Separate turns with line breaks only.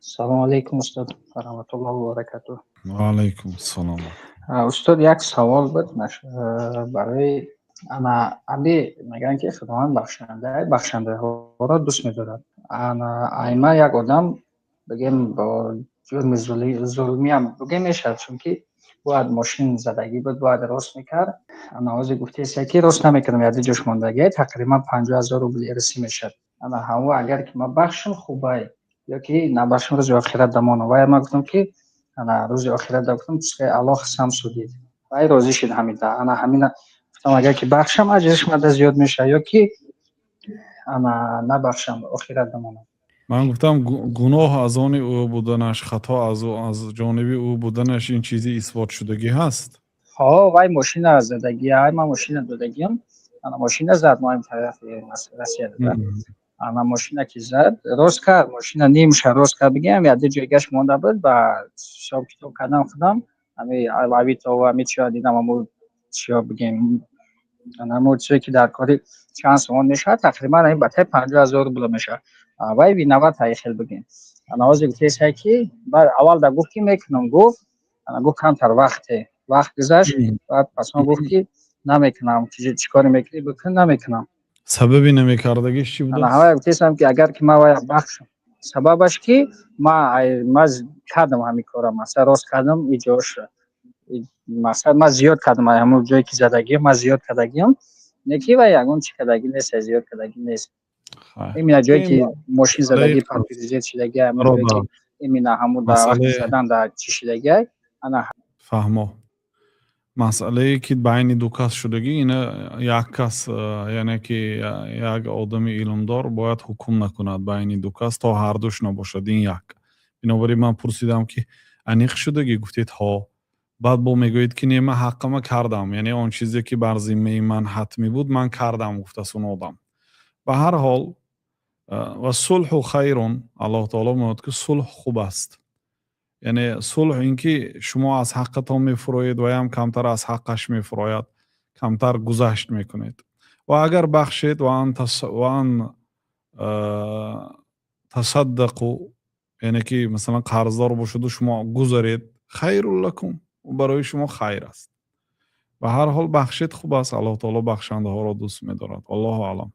Салому алейкум, устод, раҳматуллоҳи ва баракатуҳ.
Ва алайкум ассалом.
Устод, як савол буд барои ана ами мегӯянд, ки Худованд бахшанда, бахшандаҳоро дӯст медорад. Ана айма як одам, бигем, бо ҷурми зулмиам бигем мешавад, чунки бояд мошин задагӣ буд, бояд рост мекард. Ана ҳозир гуфтеста, ки рост намекунам, яде ҷош мондагӣ, тақрибан 50 000 рубли ирсӣ мешавад. Ана ҳамо агар ки ман бахшам, хубай ё ки набахшам, рӯзи охират дамонам? Вай ман гуфтам, ки ана рӯзи охират да гуфтам, Аллоҳ сам судид, вай розӣ шид. Ҳамида ана ҳамина гуфтам, агар ки бахшам, аҷриш мада зиёд мешавад ё ки ана набахшам, охират дамонам?
Ман гуфтам, гуноҳ аз они ӯ буданаш, хато аз ҷониби ӯ буданаш, ин чизи исботшудагӣ ҳаст.
Ҳо, вай мошина задагӣ, ай ман мошина додагиам, ана мошина зад, мо тарафи Россия дада. Ана мошина ки зад, рост кард, мошина нимша рост кард, бигем, яде ҷойгаш монда буд. Ба ҳисоб китоб кардам худам, ами Авито, ами чиё дидам, амо чиё, бигем, анамо чизе ки дар кори чанд сомон мешавад, тақрибан ами ба таи 50 000 рубла мешавад. Вай виноват ай хел, бигем. Ана ҳозир гуфтесай, ки баъд аввал да гуфт, ки мекунам, гуфт, ана гуфт, камтар вақте вақт гузашт, баъд пасон гуфт, ки намекунам. Чӣ коре мекунӣ, бикун, намекунам.
Сабаби намекардагиш чӣ
Ана
будааст?
Ҳавай гуфтесам, ки агар ки ман вая бахшам, сабабаш ки ма кардам ҳамин кора, масалан, рост кардам иҷош, мақсад, ман зиёд кардам, ҳамон ҷое ки задагиам, ман зиёд кардагиам, не ки вай ягон чӣ кардагӣ нест, зиёд кардагӣ нест. Именно ҷое ки мошин задагӣ, паркизет шидагӣ, ҳамон ҷое ки именно ҳамун дар вақти задан дар чӣ шидагӣ, ана.
Фаҳмо. Масъалае, ки байни ду кас шудагӣ, ина як кас, яъне ки як одами илмдор бояд ҳукм накунад байни ду кас, то ҳардуш набошад. Ин як. Бинобар ин ман пурсидам, ки аниқ шудагӣ, гуфтед ҳо. Баъд бо мегӯед, ки не, ман ҳаққама кардам, яъне он чизе, ки бар зиммаи ман ҳатмӣ буд, ман кардам, гуфтааст он одам. Ба ҳар ҳол, والصلح خير. Аллоҳ таоло мегӯяд, ки сулҳ хуб аст. Яъне сулҳ ин ки шумо аз ҳаққатон мефуроед, ваям камтар аз ҳаққаш мефурояд, камтар гузашт мекунед. Ва агар бахшед, وأن تصدقوا, яъне ки масалан қарздор бошаду шумо гузаред, خير لكم, барои шумо хайр аст. Ба ҳар ҳол, бахшед, хуб аст. Аллоҳ таоло бахшандаҳоро дӯст медорад. Аллоҳу аълам.